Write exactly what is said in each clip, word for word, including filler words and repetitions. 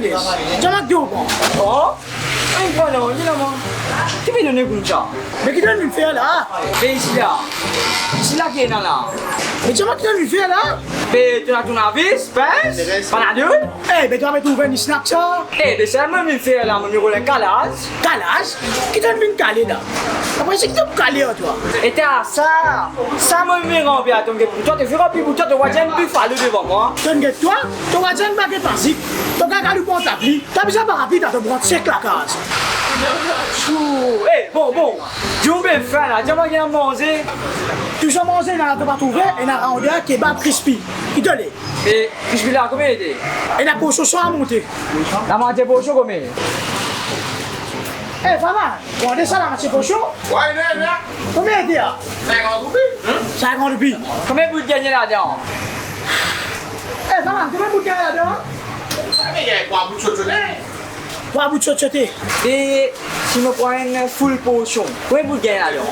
Yes. Dir mwa ki to pran. Oh? Enn pran non, li la mwa. Ki pe donn koumsa? Me ki to vinn fer la? Be isi la. Isi la ki ena la. Me dir mwa ki to vinn fer la? Be to ena tournavis, pens, panadol? Eh, be to ava trouv enn snack sa. Eh, be sa mwa vinn fer la, mo vinn rod enn kalaz. Kalaz? Ki to vinn kale la? Apre sa ki to pou kale ar twa? Eta sa, sa mo vinn ranpli ar twa, get pou twa, to finn ranpli pou twa, to vwazin Buffalo devan mwa. To get twa, to vwazin Baget Mazik, to gaga lou pran tapli, ta bizin parapli, ta to pran sek lakaz. Tchou, eh, bon, bon, dir mwa be fin la, dir mwa ki ena manze. Tou sa manze la, to pa trouve, ena rander, kebab, crispy. Ki to le? E crispy la, komie li ete? Ena porsion san a monte. Lamwatie porsion komie? Eh, pa mal. Bon, de sa lamwatie porsion. Wi, wi, wi. Komie li ete la? Sinkant roupi. Sinkant roupi. Komie bout gagne ladan? Eh, pa mal. Komie bout gagne ladan? Eh, me gagn trwa bout sot sote. Trwa bout sot sote. E si mo pran enn full porsion, komie bout gagne ladan?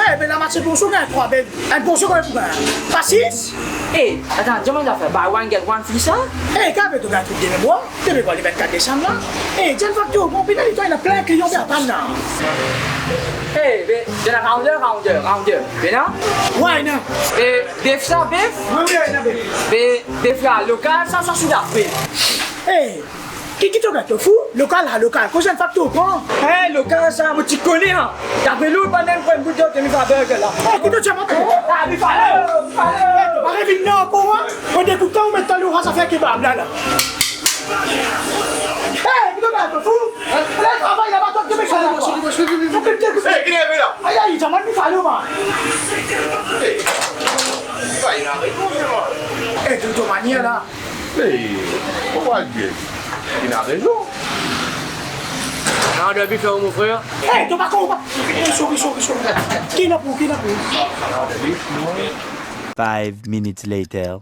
Eh, be lamwatie porsion gagn trwa, be enn porsion komie pou gagn? Pa sis? Eh, atann, dir mwa enn zafer, buy one get one free sa? Eh, kan be to gagn trip de memwar, to pe pran le vennkat desam la. Eh, dir enn fak to, bon, pena letan, ena plin klian pe atann la. Eh, be, ena rander, rander, rander. Pena? Wi, ena. E bef sa, bef? Wi, wi, ena bef. Be, bef la, lokal sa, sa Sud Afrik? Eh, ki, ki to gagn, to fou? Lokal la, lokal. Koz enn fak to pran. Eh, lokal sa, mo ti kone, an. Dapre lor, bann enn pran bout de, to mi fer burger la. Eh, ki to ti a mwa? Ah, mi fer, mi fer. Eh, to pa revinn la ankor, an? Mo dekout twa, ou met twa lor zafer kebab la, la. Eh, ki to gagn, to fou? Ala travay laba, twa ki pe fer la, twa. Fou ki dekout. Eh, ki ena la? Ay, ay, zamann mi fer la, man. Eh, pa ena rezon, sa, man. Eh, to, to manier la. Ey, kouma dir? Li ena rezon. Non, depi fer mo frer. Ey, to pa konpran. Ey, sorry, sorry, sorry. Ki ena pou, ki ena pou? Five minutes later.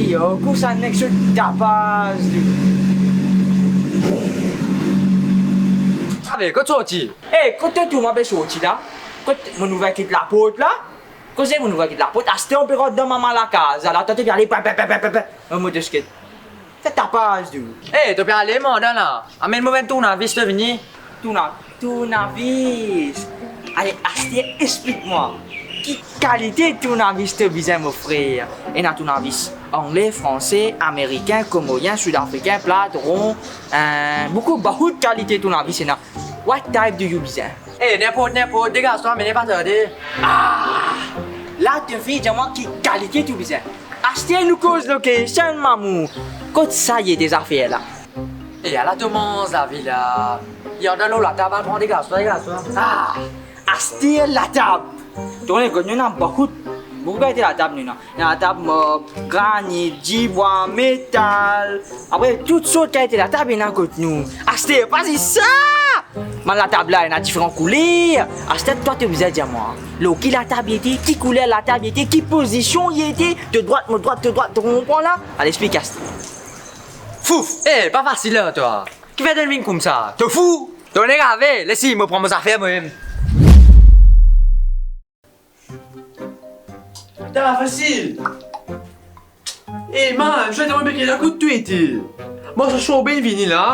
Yo, kouma sa nek so tapaz, li. Ave, kot sorti? Eh, kot to trouv mwa pe sorti la? Kot mo nouvel kit laport la? Koze mo nouvel kit laport? Aster ou pe rant dan mama lakaz la, twa to pe ale, pa, pa, pa. Mo, mo desket. Fer tapaz, tou. Eh, to pe ale, mandan la. Amenn mo enn tournavis, to vini. Tourna-, tournavis. Ale, aster, explik mwa. Ki kalite tournavis to bizin, mo frer? Ena tournavis angle, franse, amerikin, komorien, sidafrikin, plat, ron, eh, boukou, bout kalite tournavis ena. What type do you bizin? Eh, ninport, ninport, degaz twa, me pa tarde. Ah! La to finn dir mwa ki kalite to bizin. Aster nou koz location, mamour. Kot sa ye, de zafer la? Eh, ala to manz lavi la. Li andan lor latab, al pran degaz twa, degaz twa. Ah! Aster latab. To kone kot nou ena bout, bout kalite latab nou ena. Ena latab mob, granit, dibwa, metal. Apre, tou sort kalite latab ena kot nou. Aster, pa zis sa! Bann latab la ena diferan kouler. Aster, twa to bizin dir mwa, lor ki latab li ete, ki kouler latab li ete, ki pozision li ete, to drwat, mo drwat, to drwat, to konpran la? Al explik aster. Fouf! Eh, pa fasil ar twa. Kifer to'nn vinn koumsa? To fou? To enerve? Les li, mo pran mo zafer, mwa mem. Ta fasil. Eh, man, zot ena enn bek lakout tou ete. Mwa, so sorbe inn vini la.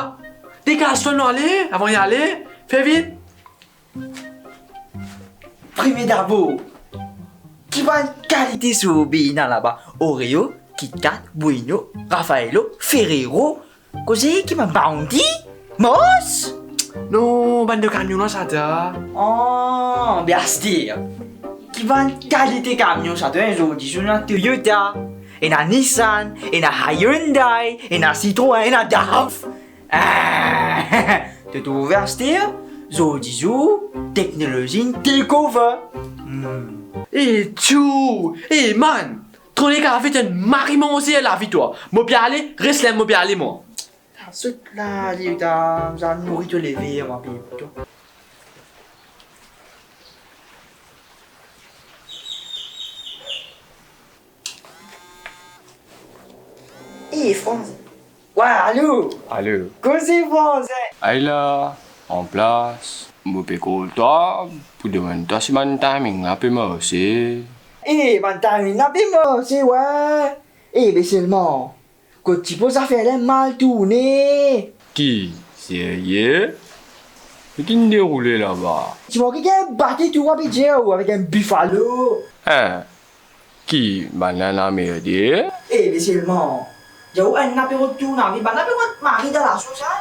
Degaz twa, nou ale, avan li ale, fer vit. Premie dabor, ki bann kalite sorbe ena laba? Oreo, KitKat, Bueno, Raffaello, Ferrero, koze ki bann Bounty? Mars? Non, bann de kamion la, sa ta. Oh, be aster, ki bann kalite kamion sa ta? Zordi zour ena Toyota, ena Nissan, ena Hyundai, ena Citroën, ena Dav. Ah, to trouve aster, zordi zour, teknolozi inn take over. Hmm. Eh, tchou! Eh, man! Tro nek ave, to enn mari manzer lavi twa. Mo pe ale, res la, mo pe ale mwa. Zot la, li ta, sa nouri to leve, mwa pe pou twa. Eh, Franz. Wa, alo. Alo. Koze, Franz, eh? Ay la, an plas. Mo pe kor twa pou demann twa si bann timing la pe marse. Eh, bann timing la pe marse, wi. Eh, be selman, kot ti poz zafer la mal tourne. Ki? Serye? Ki finn deroule laba? Ti manke gagn bate tou, abitie, avek enn bifalo. Hein? Ki, bann la inn anmerde? Eh, be selman, diaou enn la pe rod tournavis, bann la pe rod mari dan lasos, hein?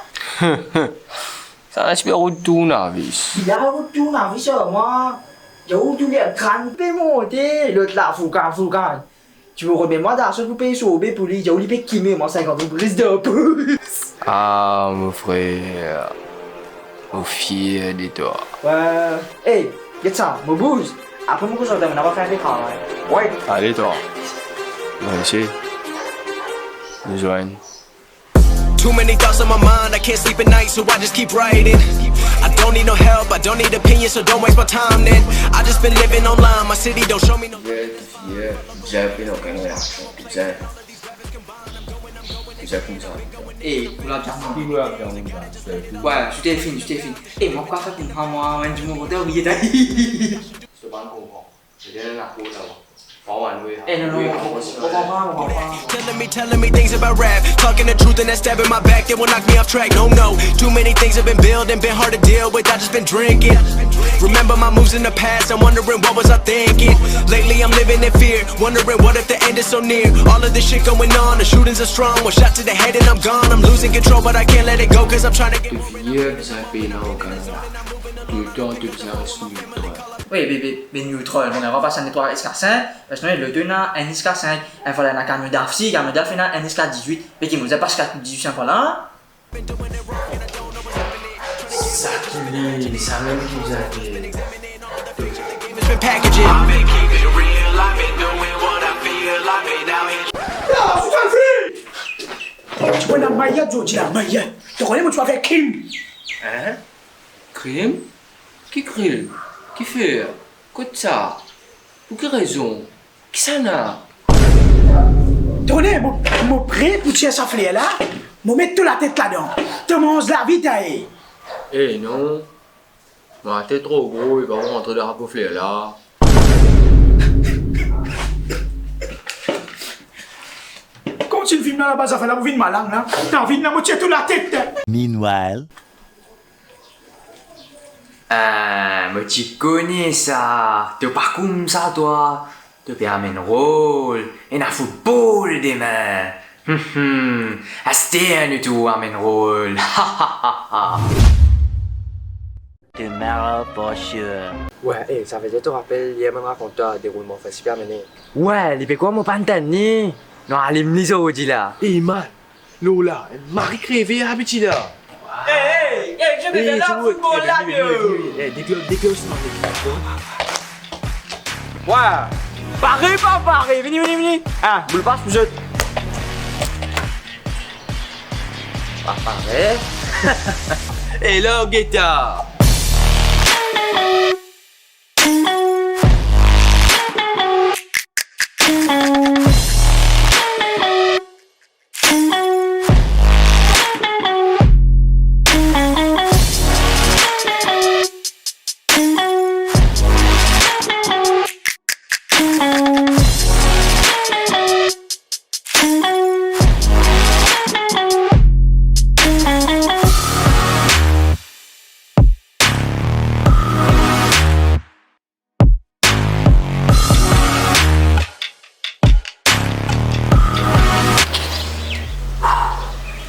Sa ti pe rod tournavis. Li la pe rod tournavis, mwa. Diaou tou le kran pe monte, lot la, foukan, foukan. Ti mo remem mwa dan lasos pou pey sorbe pou li, diaou li pe kime mwa sinkant roupi de plis. Ah, mon frère, mo fier de toi. Ouais. Hey, get sa, mo bouz. Apre mo koz avek twa, mo ena pou fer enn pe travay. Ouais. Ale twa. Mersi. Nou zwenn. Too many thoughts on my mind, I can't sleep at night, so I just keep writing. I don't need no help, I don't need opinions, so don't waste my time then. I just been living online, my city don't show me no. Fier, fier, bizin pe dan enn reaksion, bizin. Bizin koumsa. Eh, ou la bien, mwa. Ki ou la bien, mwa? Ouais, sou telefinn, sou telefinn. Eh, mwa, pa fer koumsa, mwa, enn dimoun kontan, oublie ta. Sou bann konpran. Li ena lakour laba. Pa ou, anwe. Eh, non, non, wi, non, non, non, non, non, non, non. Telling me, telling me things about rap. Talking the truth and that stab in my back, they will knock me off track. No, no. Too many things have been building, been hard to deal with. I just been drinking. Remember my moves in the past, I'm wondering what was I thinking. Lately I'm living in fear, wondering what if the end is so near. All of this shit going on, the shootings are strong. One shot to the head and I'm gone. I'm losing control, but I can't let it go, 'cause I'm trying to get more. To fier bizin pena okenn la. Toultan to bizin res neutral. Wi, be, be, be neutral, mo ena pa sa netway ziska sink, paski lot ena enn ziska sink. Enn fwa la ena kamion daf si, kamion daf ena enn ziska dizwit. Be ki mo bizin pas kat pou dizwit enn fwa la, hein? Sa ki li, sa mem ki bizin fer. I've been keeping it real, I've been doing what I feel, I've been out here. Ti pran mayad zordi la, mayad. To kone mo ti pe fer krim. Hein? Krim? Ki krim? Kifer? Kot sa? Pou ki rezon? Kisannla? To kone, mo, mo pre pou tir sa fler la, mo met to latet ladan. To manz lavi, ta e. Eh non. Mo latet tro gro, li pa pou rantre dan sa fler la. Kontign fim la, laba zafer la pou vinn malang la. Tann vinn la, mo tir to latet. Meanwhile. Ah, mo ti kone sa. To pa koumsa twa. To pe amenn rol. Ena foutbol demin. Hum, hum. Aster nou tou amenn rol. Tomorrow for sure. Wey, eh, savedir to rapel yer mo'nn rakont twa deroulman festival, mene? Wey, li pe krwar mo pa'nn tann li. Non, alim li zordi la. Eh, man, Lola, mari kreve abitid la. Eh, eh, eh, ki zot pe fer la, foutbol la, yo. Eh, deklor, deklor, deklor. Wey. Pare, pa pare, vini, vini, vini. Ah, boul pas pou zot. Pa pare. E la, geta.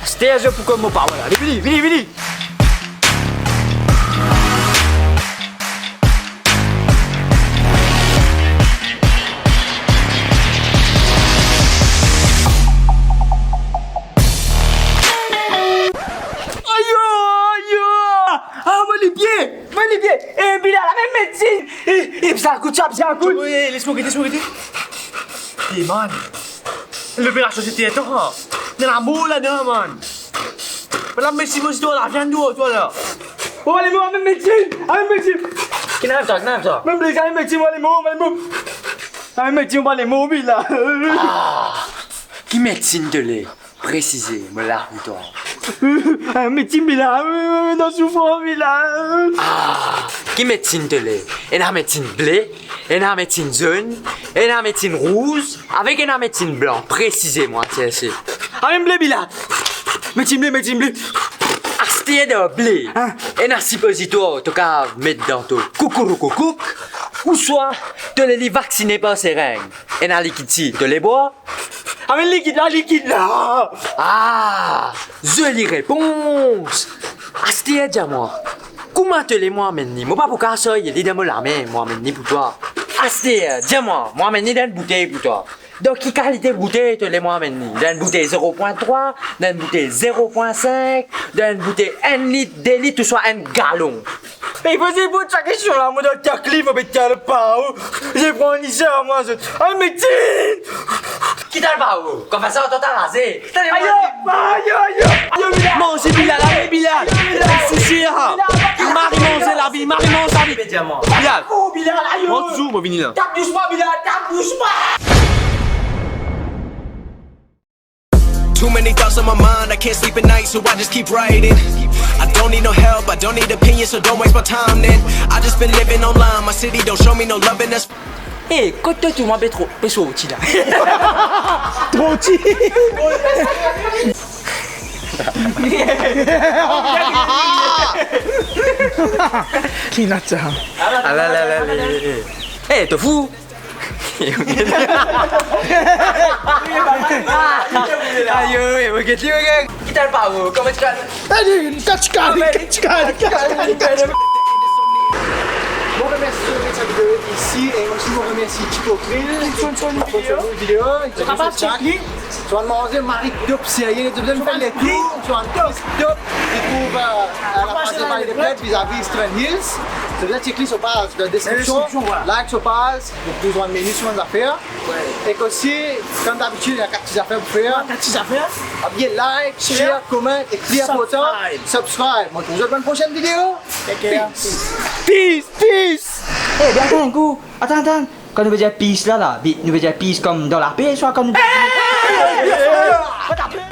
Aster zot pou konn mo pawol la. Vini, vini, vini. Ayo, ayo! Ah, mo lipie! Mo lipie! Eh, Bilal, amenn medsin! Eh, eh, bizin kout sa, bizin kout! Ey, les mo gete, les mo gete. Eh, man. Loperasion se tertan, hein. Ena lamor ladan, man. Mo la medsin, mo zis to laviann deor twa la. Oh, ale mo, amenn medsin, amenn medsin. Ki ena twa, ki ena twa? Mo blize, amenn medsin, mo ale mo, mo ale mo. Amenn medsin, mo ale mo, Bilal. Ah, ki medsin to le? Presize, mo la pou twa. Ah, medsin Bilal, ena soufrans Bilal. Ah, ki medsin to le? Ena medsin ble, ena medsin zonn, ena medsin rouz, avek ena medsin blan, presizemwa, ti ase. Ah, medsin ble Bilal. Medsin ble, medsin ble. Aster dan ble. Hein? Ena sipozitwar to kav met dan to koukourou koukouk, ouswa to le li vaksine par sereng. Ena likid si to le bwar. Ah, me likid la, likid la. Ah, zoli repons. Aster, dir mwa, kouma to le mo amenn li? Mo pa pou kav sarye li dan mo lame, mo amenn li pou twa. Aster, dir mwa, mo amenn li dan enn boutey pou twa. Dan ki kalite boutey to le mo amenn li? Dan enn boutey zero pwin trwa, dan enn boutey zero pwin sink, dan enn boutey enn lit, de lit, ouswa enn galon? Me fode poz sa kestion la, mo dan kak li, mo pe tir le paro. Zot pran lizar mwa, zot. Ah, medsin! Ki tal paro? Kouma sa, to ta raze? Ayo, ayo, ayo, ayo, Bilal! Manze Bilal, ale Bilal! Ayo, Bilal! Sousi, ha! Bilal, mari manze lavi, mari manze lavi! Bilal! Oh, Bilal, ayo! Mo touzour, mo vini la. Tap dousman, Bilal, tap dousman! Too many thoughts on my mind, I can't sleep at night, so I just keep writing. I don't need no help, I don't need opinions, so don't waste my time then. I just been living online, my city don't show me no love, and that's Eh, kot to tou, mo pe tro-, pe sorti la. Sorti. Ki nat sa? Ala, ala, ala, ala, eh, eh. Eh, to fou? Ayo, eh, mo get li, mo get. Ki tal paro? Kouma ti kal? Allez, catch card, catch card, catch card. Mo remersi zot pou sa video isi, e osi mo remersi Chico Grill pou sa nouvo video. Zot kapav check li. Ti bann manze mari top serye, ti bann fer letour, ti bann top, top. Li trouv, euh, à la Passion Valley des Prêtres, vizavi Eastern Hills. Zot bizin check li so paz, dan deskripsion. Deskripsion, vwala. Like so paz, pou trouv bann meni, so bann zafer. Ek osi, kouma dabitid, ena kat ti zafer pou fer. Kat ti zafer. Abiye like, share, comment, e pli inportan, subscribe. Mo trouv zot dan bann prosenn video. Take care. Peace. Peace, peace. Eh, bien, atann enn kou. Atann, atann. Kan nou pe dir peace la, la, bi-, nou pe dir peace kouma dan lape, swa kan nou pe dir